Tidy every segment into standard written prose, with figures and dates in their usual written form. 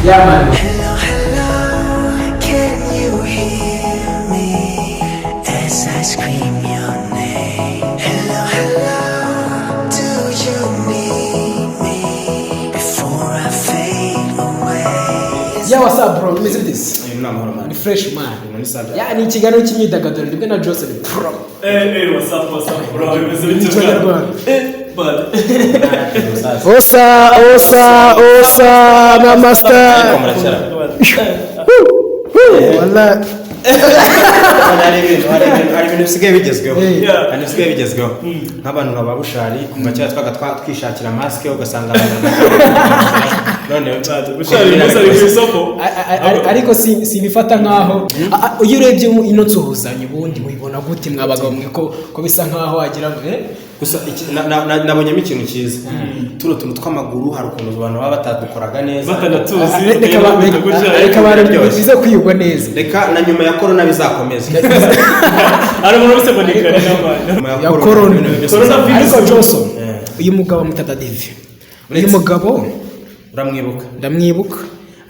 Yeah man. Hello, hello, can you hear me as I scream your name? Hello, hello, do you need me before I fade away? Yeah, what's up bro? Bimeze bite se? Uyu ni amahoro man. Ni fresh man. Ibintu ni sawa. Yeah, ni ikiganiro cy'imyidagaduro ndibwe na Joseph Pro. Eh, eh, what's up, what's up, bro? Bimeze bite? Ikinyarwanda. Eh, but Osa, osa, osa, namaste. Ariko muracyara. Wallah. Hari ibintu bisigaye bigezweho. Yeah. Hari ibintu bisigaye bigezweho nk'abantu nka ba Bushari. Kuva kera twaga twishakira masike, ugasanga abantu none Bushari uyu munsi ari ku isoko. Ariko sibifata nkaho iyo urebye ino nsuhuzanya, ubundi muyibona gute mwabagabo mwe, ko bisa nkaho wagira ngo Gusa nabonyemo ikintu cyiza. Tuno tuntu tw'amaguru, hari ukuntu abantu baba batadukoraga neza. Batanatuzi. Reka barebe bize kwigwa neza. Reka na nyuma ya corona bizakomeza. Hari umuntu wese ngo ni kare n'abana. Nyuma ya corona. Ibintu byose Corona bizakomeza. virus. Ariko Johnson, Eh. uyu mugabo amutata Divi, uyu mugabo Uramwibuka? Ndamwibuka.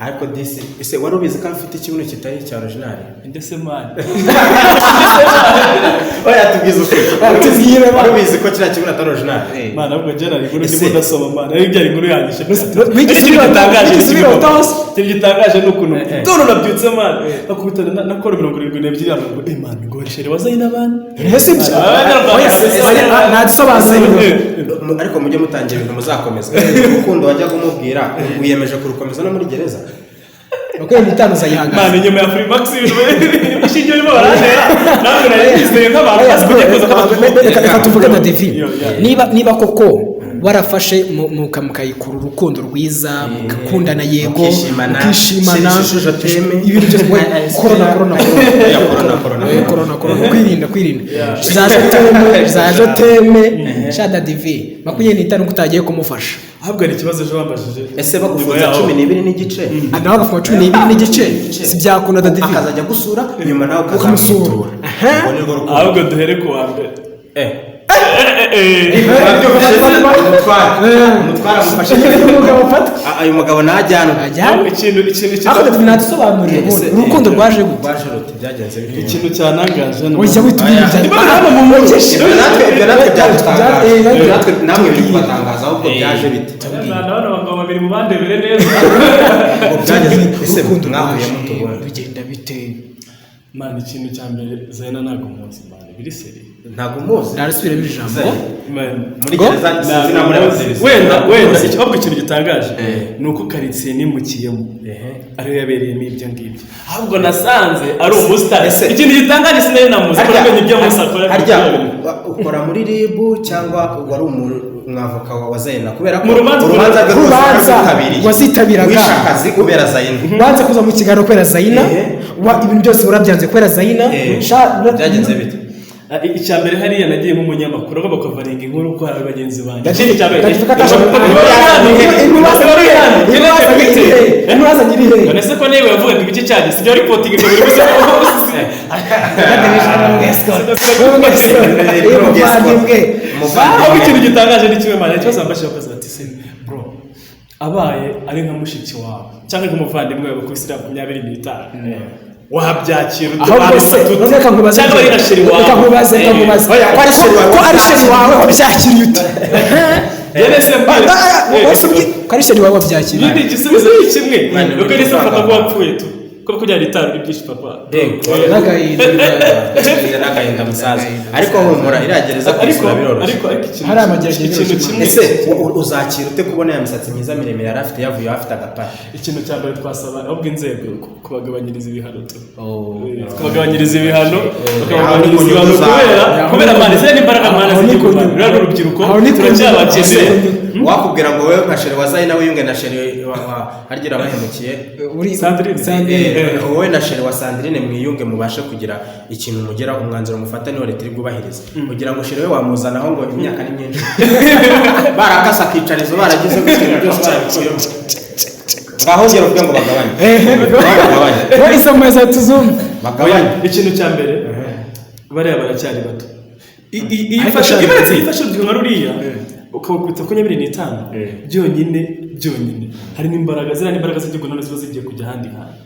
Ariko disi, ese wari ubizi ko afite ikibuno kitari icya original? Ndetse man. Oya, tubwize ukuri. Tubwire, Wari ubizi ko kiriya kibuno atari original? Man, ahubwo njye nari inkuru Ese- ndimo ndasoma man. Ari byari inkuru yanyishe. Wigeze Ikintu gitangaje wigeze ni kimwe. ubirota se? Ikintu gitangaje ni ukuntu dore nabyutse man. Bakubitana na koro 72 yambaye ngo eh man, ngo chéri wazanye n'abandi. Ese ibyo Abanyarwanda. Oya, oya, ntadusobanurire. Ariko mujye mutangira ibintu muzakomeza. Urukundo wajyaga umubwira, wiyemeje kurukomeza no muri gereza? 25 uzayihangana. Man, nyuma ya Free Max, ibintu ishingiye barimo barantera, ntabwo nari nizeye nk'abantu bazi kujya kuza nk'abantu. Reka tuvuge na Devi. Yo, yeah. Niba koko warafashe mukayikura urukundo rwiza, mugakundana, yego, Mukishimana. mukishimana. Shusho teme. Ibintu byose, corona, corona, corona. Ya corona, corona. Corona, corona, kwirinda, kwirinda za je t'aime, za je t'aime. Shada Divi, 25 ko utagiye kumufasha? Ahubwo hari ikibazo ejo bambajije. Ese bagufunze Nyuma yaho. 12.5? Nawe agafunga 12.5, si byakunda, Divi? Akazajya gusura, nyuma nawe Ukamusura. ukazamutura. Aha. Ubwo ni rwo rukundo. Ahubwo duhere ku wa mbere. Umutware amufashe. Umugabo afata. Ah, uyu mugabo najyanwe. Ajyana. Ikintu Ariko David natusobanurire ubundi urukundo rwaje gute? Rwaje rute? Byagenze bite? Ikintu cyanangaje hano. Ujya witubwira ibya Hano mu mujyi. Ibyo natwe byadutangaje. Ibyo natwe namwe biri kubatangaza. Ahubwo byaje bite? Ndabona abagabo babiri mu bandebere neza. Ngo byagenze ese? Urukundo Mwahuye rwaje mutubona? Bigenda bite? Man, ikintu cya mbere, Zena ntabwo muzi man, biri seri. Ntabwo muzi? Narasubiremo ijambo. Man, Muri gereza sinzi namureba. wenda ahubwo ikintu gitangaje ni uko karitsiye nimukiyemo ariyo yabereyemo ibyo ngibyo. Ahubwo nasanze ari umusitari. Ikintu gitangaje, sinari namuzi ko namenye ibyo Musa akora. Harya ukora muri RIB cyangwa wari umwavoka wa Zayina? Kubera ko Mu rubanza- urubanza rwe rwose Urubanza warwitabiriye. wazitabiraga. Wishe akazi kubera Zayina. Wanze kuza mu kiganiro kubera Zayina. Ibintu byose urabyanze kubera Zayina. Byagenze bite? Ah, icya mbere, hariya nagiye nk'umunyamakuru agomba kuvaringa inkuru ko hari bagenzi banjye. David- Ikindi cya mbere, David Inkuru wazanye iri hehe? None se ko niba yavugaga ibice cyanjye sibyo reporting ngo buri wese? Umuvandimwe. Ahubwo ikintu gitangaje ni kimwe man, ikibazo bambashije bakoze bati: "Se bro, abaye ari nka mushiki wawe cyangwa nk'umuvandimwe wawe bakubise iriya 25, wabyakira ute?" Ahubwo se Wabifata ute? none reka nkubaze. Cyangwa ari na chéri wawe. Reka nkubaze, reka nkubaze. Oya, ko ari chéri wawe, Ko ari chéri wawe, wabyakiriye ute? Njye se mbwira. Wese ko ari chéri wawe, wabyakiriye? Nyine igisubizo ni kimwe. Mwana, Nuko ese mfata ko wapfuye tu, ko 25 ni byinshi papa. N'agahinda. Agahinda n'agahinda musaza, ariko humura, iriya gereza Ariko kwisura biroroshye. ariko ikintu Hari amageragere ikintu biroroshye. kimwe. Ese uzakira ute kubona ya misatsi myiza miremire yari afite yavuye afite agapara? Ikintu cya mbere, twasaba ahubwo inzego kubagabanyiriza ibihano tu. Kubagabanyiriza ibihano, bakabagabanyiriza Aho ni ibihano ku nyungu kubera zawe. kubera man ziriya n'imbaraga man Aho ni z'igihugu ku man. nyungu. Ruriya ni urubyiruko, Aho ni ku nyungu. turacyabakeneye. Wakubwira ngo wowe nka chéri wa Zayina wiyunge na chéri wa harya urabahemukiye. Uri Sandrine. Sandrine. Wowe na chéri wa Sandrine mwiyunge, mubashe kugira ikintu mugeraho, umwanzuro mufata niwo leta iri bwubahirize, kugira ngo chéri we wamuzanaho ngo imyaka ni myinshi, barakase akicarizo, baragize gutya, ibintu byose barabikuyemo. Ngaho ngera uvuge ngo bagabanye. Ngaho bagabanye. Wowe izo meza tuzumve. Bagabanye. Ikintu cya mbere, bariya baracyari bato. Iyo Ariko ufashe Sandrine- ibaretse, iyo ufashe urubyiruko nka ruriya ukabakubita 25 byonyine. byonyine, hari n'imbaraga, ziriya n'imbaraga z'igihugu none ziba zigiye kujya ahandi hantu.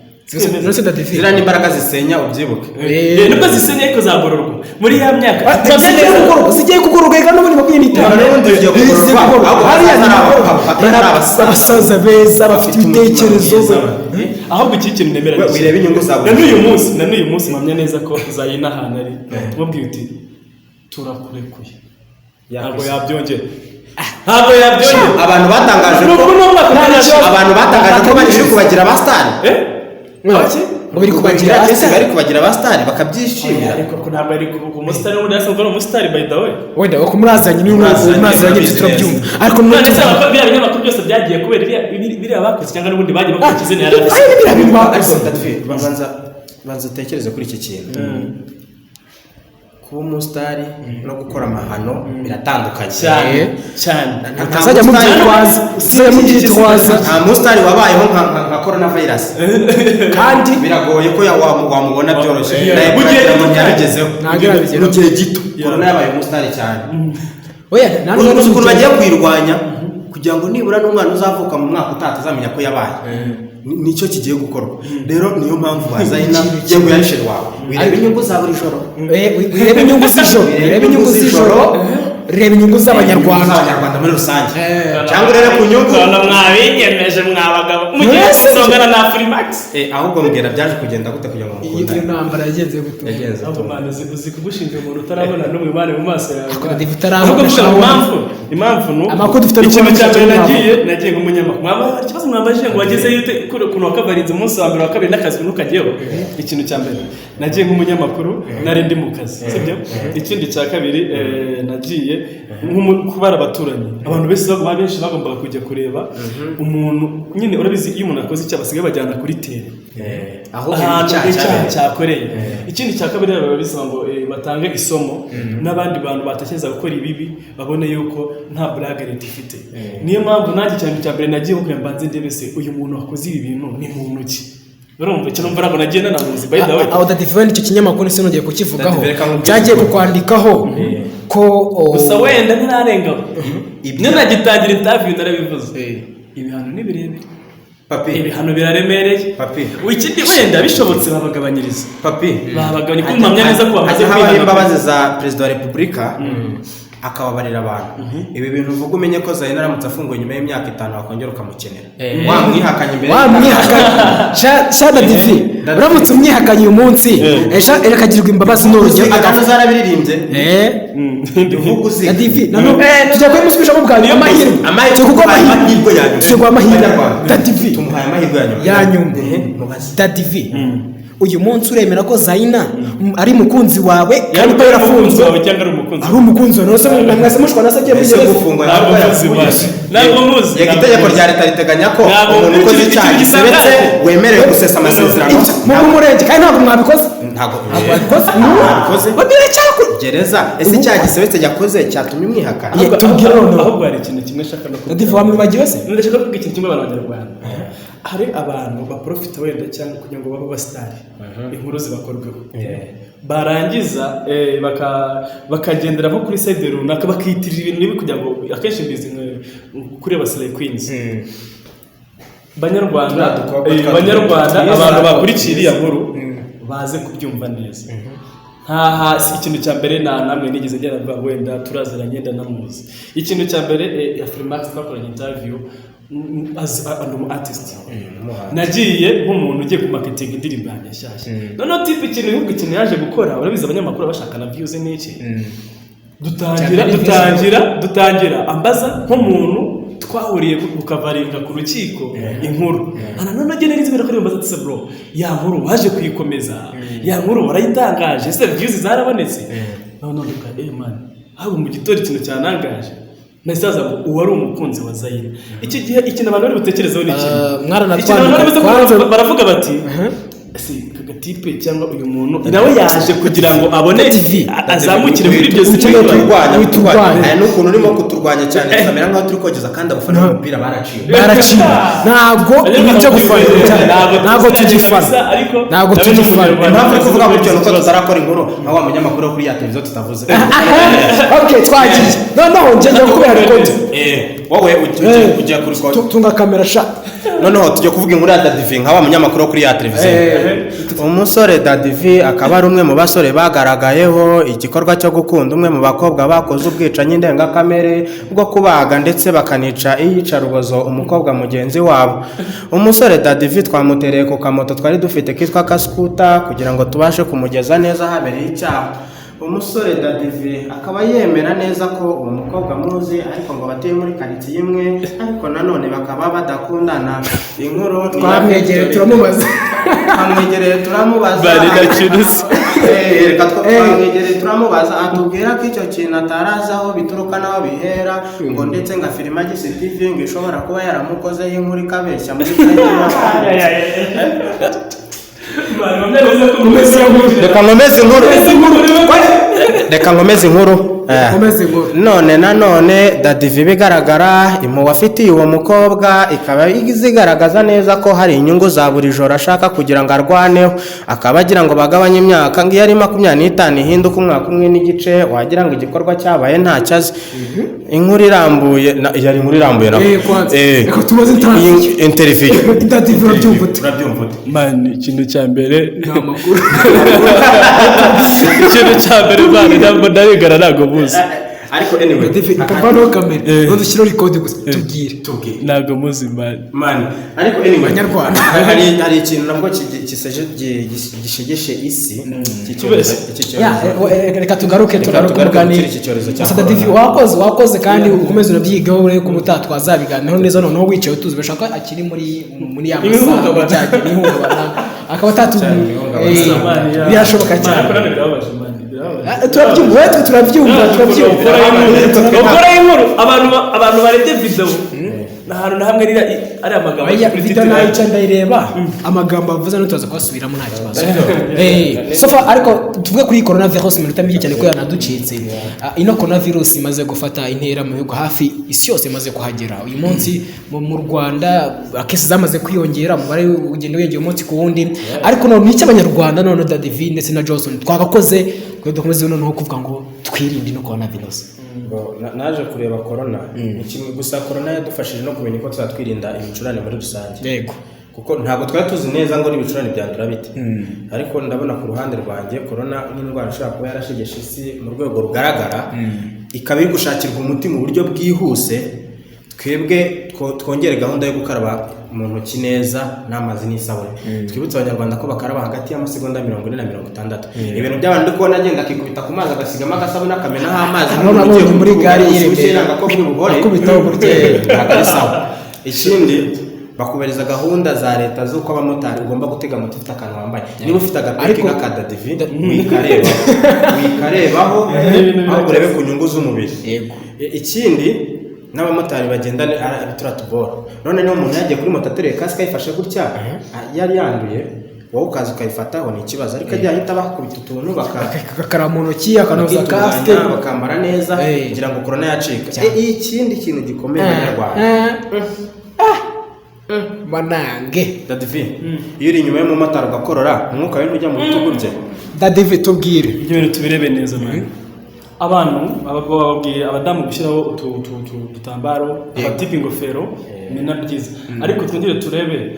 Nonese David, Ziriya n'imbaraga zisenya, ubyibuke. Nubwo zisenya ariko zagororwa muri ya myaka. Zigiye kugororwa reka n'ubundi 25. N'ubundi zigiye kugororwa. Zigiye kugororwa. Ahubwo Hariya bazaza ni ari abagororwa. abapapa, ari abasaza. Abasaza beza bafite ibitekerezo. Ahubwo iki kintu nemera We, ni iki? wireba inyungu zawe. Na n'uyu munsi mpamya neza ko Zayina ahantu ari mubwiye uti turakurekuye, ntabwo yabyongera, ntabwo yabyongera. Abantu batangaje ko Nubwo n'umwaka utarashira. Abantu batangaje ko bari kubagira abasitari. Eh? Ngo biri kubagira Kesi abasitari. bari kubagira abasitari bakabyishimira. Ariko ko ntabwo ari ku musitari, n'ubundi yasanzwe ari umusitari, by the way. Wenda ko murazanye niyo Murazanye, murazanye murabizi ibyo turabyumva, neza. ariko None se biriya binyamakuru byose byagiye kubera biriya bakoze, cyangwa n'ubundi bagiye bakurikiza izina yari afite? Ay, biriya bintu Ariko bakoze. David, banza utekereze kuri iki kintu. Kuba umusitari no gukora amahano biratandukanye. Cyane cyane. Ntazajya mubyitwaza, uzajya mubyitwaza. Nta musitari wabayeho nka corona virus. Kandi biragoye ko wamubona byoroshye. Yeah. Nawe Mu gihe kugira ngo gito. ntiyabigezeho. Ntabwo yarabigeraho. Mu gihe gito corona yabaye umusitari cyane. Oya, nta nubwo Uzi ukuntu bagiye kuyirwanya kugira ngo nibura n'umwana uzavuka mu mwaka utaha atazamenya ko yabaye. Nicyo kigiye gukorwa rero, niyo mpamvu wazayina yego yari chéri wawe, wireba inyungu za buri joro. Wirebe inyungu z'ijoro, wirebe inyungu z'ijoro, reba inyungu z'abanyarwanda. Z'abanyarwanda muri rusange, cyangwa urebe ku nyungu. None mwabinyemeje mwa bagabo mugiye Mwese. gusongana na Afrimax. Ahubwo mbwira, byaje kugenda gute kugira ngo Iyo mukundane? ntambara yagenze gute? Yagenze Ahubwo man, uzi kugushinja umuntu utarabona n'umwe mani mu maso yawe. Ariko David utarabona, Ahubwo mvuga ngo shawa. impamvu ni uko Amakuru dufite ikintu nuko cya mbere ntabwo. nagiye nk'umunyamakuru. Mwaba ikibazo mwambajije ngo wagezeyo ute, ukuntu wakavarinze umunsi wa mbere, wa kabiri n'akazi ntukajyeho. Ikintu cya mbere, nagiye nk'umunyamakuru, nari ndi mu kazi, sibyo? Ikindi cya kabiri, nagiye kubara abaturanyi, abantu benshi benshi bagombaga kujya kureba umuntu nyine. Urabizi, iyo umuntu akoze icyaha basigaye bajyana kuri terrain, aho ahantu icyaha icyaha cyabereye. cyakoreye. Ikindi cya kabiri rero, biba bisaba ngo batange isomo n'abandi bantu batekereza gukora ibibi, babone yuko nta burage leta ifite. Niyo mpamvu nanjye cyane cya mbere nagiye kugira mbanze ndebe se uyu muntu wakoze ibi bintu ni muntu ki. Urumva icyo numva, ntabwo nagiye nanamuzi, by the way. Aho David, icyo kinyamakuru sinongeye kukivugaho. David, reka nkubwire. Cyagiye kukwandikaho ko Gusa wenda ntirarengaho. Ibyo- Niyo nagitangira interview narabivuze, ibihano ni birebire, Papi, ibihano biraremereye. Papi. Ikindi wenda bishobotse babagabanyiriza, papi, babagabanya kuko mpamya neza ko bamaze hajya habaho kwihana. imbabazi za perezida wa repubulika akababarira abantu. Ibi bintu uvuga, umenye ko Zayina aramutse afunguwe nyuma y'imyaka 5 wakongera ukamukenera, wamwihakanye imbere. Wamwihakanye sha David, uramutse umwihakanye uyu munsi, ejo akagirwa imbabazi n'urugero. Uziga kandi zarabiririmbye. Uvuga uziga. David, nanone tujya kubimusubishamo bwa nyuma, amahirwe. Amahirwe, Tujya kuguha tumuhaye amahirwe ya nyuma. Tujya kuguha amahirwe. Banyarwanda, David, tumuhaye amahirwe ya nyuma. Ya nyuma. Ehe, mubaze. David, uyu munsi uremera ko Zayina ari mukunzi wawe kandi ko Yari umukunzi yarafunzwe? wawe cyangwa ari umukunzi? Ari umukunzi wawe, nose mwese mushwana se agiye muri Ese gereza? gufungwa Ntabwo ntabwo muzi, yafunguye. man. Ntabwo muzi. Yego, itegeko rya leta riteganya ko Ntabwo umuntu ukoze ikintu icyaha gitangaje. gisebetse wemerewe gusesa amasezerano. Ibyo mu murenge, kandi ntabwo mwabikoze. Ntabwo Ntabwo wabikoze. Ntabikoze. Biracyakora. Gereza, ese icyaha gisebetse yakoze cyatumye umwihakana? Ye, tubwire noneho. Ahubwo hari ikintu kimwe nshaka no kuvuga. David, wamwibagiwe se? Ndashaka kuvuga ikintu kimwe. Abantu b'Abanyarwanda, hari abantu baprofita wenda cyangwa kugira ngo babe abasitari, inkuru zibakorweho, barangiza bakagendera nko kuri side runaka, bakiyitirira ibintu bibi kugira ngo akenshi mbizi kuri aba Slay Queens Banyarwanda. Turiya dukobwa twa- Banyarwanda, twiza. abantu bakurikiye iriya nkuru baze kubyumva neza. Ntaha si ikintu cya mbere, nta namwe nigeze ngera mvuga ngo wenda turaziranye, ndanamuzi. Ikintu cya mbere, Afrimax twakoranye interview, as an umu artist, nagiye nk'umuntu ugiye kumarketinga indirimbo yanjye nshyashya. Noneho type, ikintu ahubwo ikintu yaje gukora, urabizi abanyamakuru bashaka na views n'iki, dutangira Cyane. dutangira ambaza nk'umuntu twahuriye ku kavaringa ku rukiko inkuru. Hano none agenda neza ko mbaza ati: "Se bro, ya nkuru waje kuyikomeza? Ya nkuru warayitangaje? Ese views zarabonetse?" None ndavuga: "Eh man." Ahubwo mu gitondo ikintu cyanangaje, nahise haza ngo uwari umukunzi wa Zayina icyo gihe. Ikintu abantu bari butekerezeho ni kimwe. Mwaranatwandika. Ikintu abantu bari buze Kwanza- baravuga bati Ese kagatipe cyangwa uyu muntu nawe yaje kugira ngo abone TV. Azamukire muri ibyo Ukeneye sitima. Turwanya. Witurwanya. Aya ni ukuntu urimo kuturwanya cyane, tukamera nk'aho turi kogeza, kandi abafana b'umupira baraciwe. Baraciwe, ntabwo ibintu byo gufana ntabwo tugifana, ntabwo tugifana. Impamvu uri kuvuga gutyo nuko tutarakora inkuru nka wa munyamakuru wo kuri ya televiziyo tutavuze. Okay, twagiye noneho njye njya kubera record. Wowe ujya kuri Tunga kamera sha. Noneho tujya kuvuga inkuru ya Dadivi nka wa munyamakuru wo kuri ya televiziyo. Umusore Dadivi akaba ari umwe mu basore bagaragayeho igikorwa cyo gukunda umwe mu bakobwa bakoze ubwicanyi ndengakamere bwo kubaga ndetse bakanica iyicarubozo umukobwa mugenzi wabo. Umusore Dadivi twamutereye ku kamoto twari dufite kitwa kasikuta kugira ngo tubashe kumugeza neza ahabereye icyaha. Umusore Dadivi akaba yemera neza ko uwo mukobwa amuzi, ariko ngo batuye muri karitsiye imwe, ariko nanone bakaba badakundana. Inkuru ni iya Twamwegereye turamubaza. Twamwegereye turamubaza. Bari na kintu se. Reka twamwegereye turamubaza, atubwira ko icyo kintu atarazi aho bituruka n'aho bihera, ngo ndetse nga Firimagisi TV ngo ishobora kuba yaramukozeho inkuru ikabeshya muri Reka nkomeze inkuru, reka nkomeze inkuru. Nkomeze inkuru. None nanone Dadivi bigaragara impuhwe afitiye uwo mukobwa ikaba zigaragaza neza ko hari inyungu za buri joro ashaka kugira ngo arwaneho, akaba agira ngo bagabanye imyaka, ngo iyo ari 25 ihinduke umwaka umwe n'igice, wagira ngo igikorwa cyabaye ntacyo azi. Inkuru irambuye yari inkuru irambuye nako. Kwanza. Reka tubaze interview. Iyi interview. Dadivi, urabyumva ute? Urabyumva ute? Man, ikintu cya mbere Ni amakuru. Ikintu cya mbere, man, ntabwo ndabigana, ntabwo muzi. Ariko anyway, Dadivi, kavanaho kamera none ushyiraho record gusa, tubwire. Tubwire. Ntabwo muzi, man. Man, ariko anyway, Banyarwanda. Hari ikintu nabwo gishegeshe isi, iki cyorezo, iki Ya, cyorezo. Reka tugaruke tugaruke tugaruke umugani. kuri iki cyorezo cya Gusa Dadivi, corona. wakoze, wakoze, kandi ukomeze unabyigaho urebe ko ubutaha twazabiganiraho neza noneho wicaye utuzi. Bashaka ko akiri muri ya masaha Ihungabana. cyagiye n'ihungabana akaba atatu. Cyane, ihungabana. Birashoboka Man, cyane. ariko nanone birababaje, man, birababaje. Turabyumva, twe turabyumva, turabyumva. Ukora inkuru, abantu barebye video nta hantu na hamwe ririya ari amagambo Oya, kuri video titre. nayica ndayireba, amagambo avuze ntituza kuyasubiramo, nta kibazo. So far, ariko tuvuge kuri coronavirus iminota mike cyane ko yanaducitse. Ino coronavirus imaze gufata intera mu bihugu hafi isi yose imaze kuhagera. Uyu munsi mu Rwanda case zamaze kwiyongera, umubare ugenda wiyongera umunsi ku wundi. Ariko none icyo Abanyarwanda none Dadivi ndetse na Johnson twagakoze kugira dukomeze noneho kuvuga ngo twirinde ino coronavirus. Ngo, naje kureba corona ni kimwe gusa, corona yadufashije no kumenya uko tuzatwirinda ibicurane muri rusange, kuko ntabwo twari tuzi neza ngo n'ibicurane byandura bite. Ariko ndabona ku ruhande rwanjye corona nk'indwara ishobora kuba yarashegeshe isi mu rwego rugaragara, ikaba iri gushakirwa umuti mu buryo bwihuse. Twebwe twongere gahunda yo gukaraba mu ntoki neza n'amazi n'isabune. Twibutse Abanyarwanda ko bakaraba hagati y'amasegonda 40 na 60. Ibintu by'abantu ndi kubona agenda akikubita ku mazi, agasigamo agasabune, akamenaho amazi, Hano nabonye muri gare y'i y'i Remera. Remera ko buri bugore Akubitaho gutya. Ntabwo ari sawa. Ikindi, bakubahiriza gahunda za leta z'uko abamotari ugomba gutega moto ufite akantu wambaye. Niba ufite agapeki nk'akadadivi, wikarebaho, ahubwo urebe ku nyungu z'umubiri. Yego. Ikindi, n'abamotari bagenda turiya tuboro. None niba umuntu yagiye kuri moto ateruye kasike ayifashe gutya, yari yanduye, wowe ukaza ukayifataho ni ikibazo. Ariko ajya ahita bakubita utuntu Agakaraba mu ntoki, akanoza kasike. Bakitunganya, bakambara neza kugira ngo korona yacika. Ikindi kintu gikomeye, Abanyarwanda, Manange. Dadivi, iyo uri inyuma y'umumotari ugakorora, umwuka we ntujya mu bitugu bye? Dadivi, tubwire. Ibyo bintu tubirebe neza, man. Abantu bababwiye abadamu gushyiraho udutambaro, abatipe ingofero, ni na byiza. Ariko twongere turebe,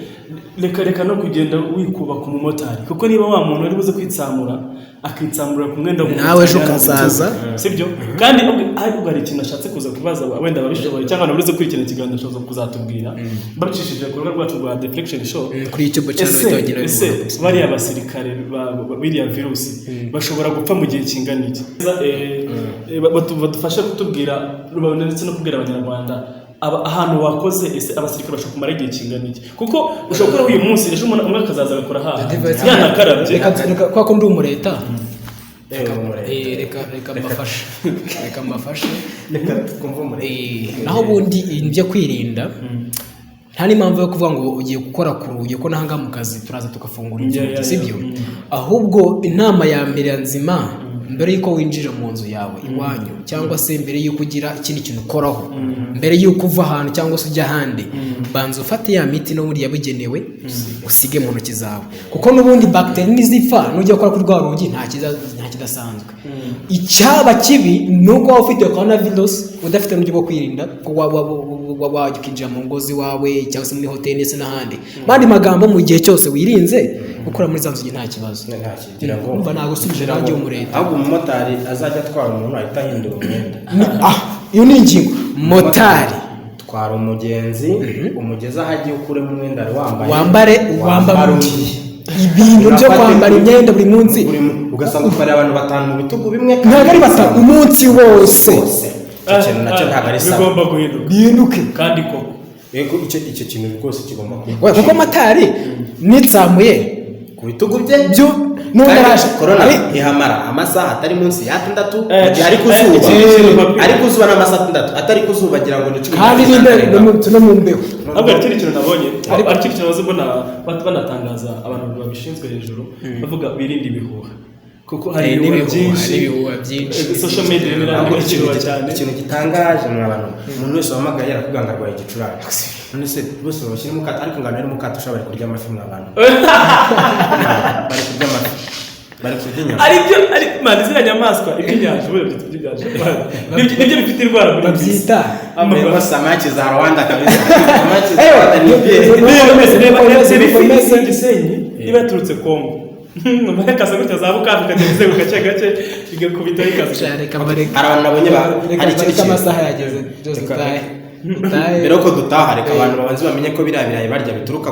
reka no kugenda wikuba ku mumotari, kuko niba wa muntu ari buze kwitsamura, akitsamura ku mwenda w'umumotari, Nawe ejo yari ukazaza. umutuku. Sibyo? Kandi ariko hari ikintu ashatse kuza kubaza wenda ababishoboye cyangwa abantu burize gukurikirana ikiganiro bashobora kuzatubwira babicishije ku rubuga rwacu rwa Deflection Show. Kuri YouTube channel Ese bahita bagenda ese babibona. bariya basirikare biriya virusi bashobora gupfa mu gihe kingana iki? Badufashe kutubwira ndetse no kubwira Abanyarwanda ahantu wakoze. Ese abasirikare bashobora kumara igihe kingana iki? Kuko ushobora gukora uyu munsi, ejo umuntu umwe akazaza agakora haha yanakarabye. Reka kwa ko ndi umureta. Umureta. Reka mbafashe, reka mbafashe. Reka twumve umureta. Naho ubundi ibintu byo kwirinda Nta n'impamvu yo kuvuga ngo ugiye gukora ku rugi, ko n'ahangaha mu kazi turaza tugafungura inzugi, sibyo? Ahubwo inama ya mbere ya nzima, mbere y'uko winjira mu nzu yawe iwanyu, cyangwa se mbere y'uko ugira ikindi kintu ukoraho, mbere y'uko uva ahantu cyangwa se ujya ahandi, banza ufate ya miti n'ubundi yabugenewe, usige mu ntoki zawe, kuko n'ubundi bagiteri nizipfa, nujya gukora kuri rwa rugi nta kidasanzwe. Icyaba kibi ni uko waba ufite corona virus udafite n'uburyo bwo kwirinda, ko wajya ukinjira mu ngo z'iwawe cyangwa se muri hoteli ndetse n'ahandi. Mu yandi magambo, mu gihe cyose wirinze gukora muri za nzugi, nta kibazo. Nta kigira ngo Umva, nagusubije nanjye wo mu leta. Ahubwo umumotari azajya atwara umuntu ahita ahindura umwenda. Iyo ni ingingo motari. Twara umugenzi, umugeze aho agiye, ukuremo umwenda wari wambaye, wambare wambare wambare undi. undi. Ibintu byo kwambara imyenda buri munsi. Ugasanga utwariye abantu batanu mu bitugu bimwe. Ntabwo ari batanu, umunsi wose. Wose. Icyo kintu nacyo ntabwo ari sawa. Bigomba guhinduka. Bihinduke. Kandi koko. Yego, icyo kintu rwose kigomba kuba. We, kuko motari nitsamuye ku bitugu bye byo n'ubundi Kandi araje. Korona ihamara amasaha atari munsi y'atandatu Eh, mu gihe ari ku eh, zuba. ikindi kintu papi. Ari ku zuba n'amasaha 6, atari ku zuba agira ngo ni cumi kandi n'abiri n'imbeho atarenga. no mu mbeho. Ahubwo hari ikindi kintu nabonye, hari ikindi kintu nahoze mbona banatangaza, abantu babishinzwe hejuru bavuga birinde ibihuha, kuko hari Eh, ibihuha n'ibihuha, byinshi. hari ibihuha byinshi. Social media irimo Ahubwo irandika ikintu ikihuha cyane. Ikintu gitangaje mu bantu, umuntu wese wahamagaye arakubwira ngo arwaye igicurane. None se bose babashyira mu kato? Ariko ngano ari mu kato ushobora, bari kurya amafi mwa bantu, bari kurya amafi, bari kurya inyama. Ari byo, ari man, ziriya nyamaswa iby'inyanja ubundi byitwa iby'inyanja. Nibyo bifite indwara muri iyi minsi. Babyita Harimo samaki za Rwanda kabisa, samaki za Rwanda ni bye. Reba, reba, Bikomeze, reba ifi bikomeze. isi Gisenyi iba yaturutse Kongo, ikaza gutya za Bukavu, ikagenda izenguruka gake gake, igakubitaho ikaza. Reka mbareke. Hari abantu nabonye Reka hari ikindi mbareke, kintu. Amasaha yageze byose. Reka- Utahe utahe. Mbere yuko dutaha, reka abantu babanze bamenye ko biriya birayi barya bituruka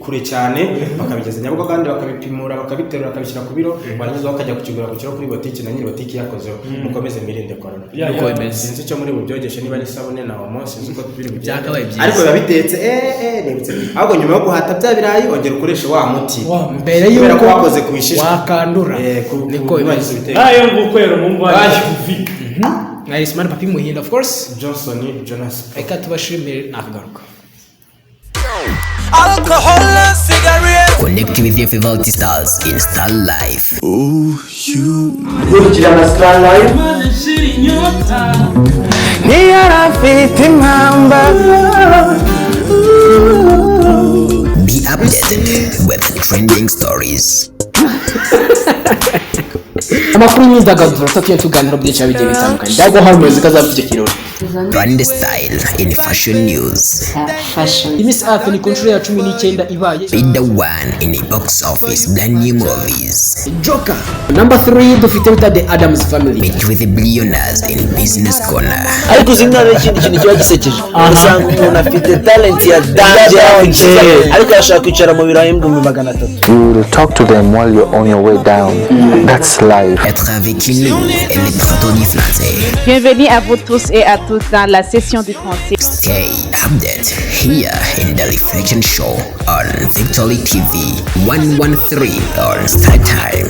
kure cyane, bakabigeza Nyabugogo, kandi bakabipimura, bakabiterura, bakabishyira ku biro, barangiza bakajya kukigura ku kiro kuri botiki na nyiri botiki yakozeho. Mukomeze mwirinde korona. Ya, Uko ya. bimeze. Sinzi icyo muri bubyogeshe, niba ari isabune na omo, sinzi uko biri bugende. Byakabaye byiza. Ariko biba bitetse, nibutse. Ahubwo nyuma yo guhata bya birayi, ongera ukoreshe wa muti Mbere kubera ko y'uko wakoze ku bishishwa. wakandura. Niko Niko bimeze. bimeze. Nayo nguko rero mu ngo TV. Nka Ismail Papi Muhinda, of course. Johnson Jonas. Reka tubashimire, nakagaruka. Alcohol and cigarette. Connect with your favorite stars in Star Life. Gukurikirana Star Life. Ntiyari impamba. Be updated with trending stories. Amakuru y'imyidagaduro tatuye tuganira byinshi bigiye bitandukanye. Ndago hari umuyobozi kazaba icyo kirori. Brand style in fashion news. Fashion. Miss Earth ni ku nshuro ya 19 ibaye. Be the one in the box office brand new movies. Joker number 3 dufite bita The Addams Family. Meet with the billionaires in Business Corner. Ariko uzi mwana, ikindi kintu kiba gisekeje, usanga umuntu afite talent ya danger, ariko arashaka kwicara mu biro 300,000. You will talk to them while you're on your way down. That's life. Être avec nous et les traduits français. Bienvenue à vous tous et à toutes dans la session du français. Stay updated here in the Reflection Show on Victory TV 113 on Star Time.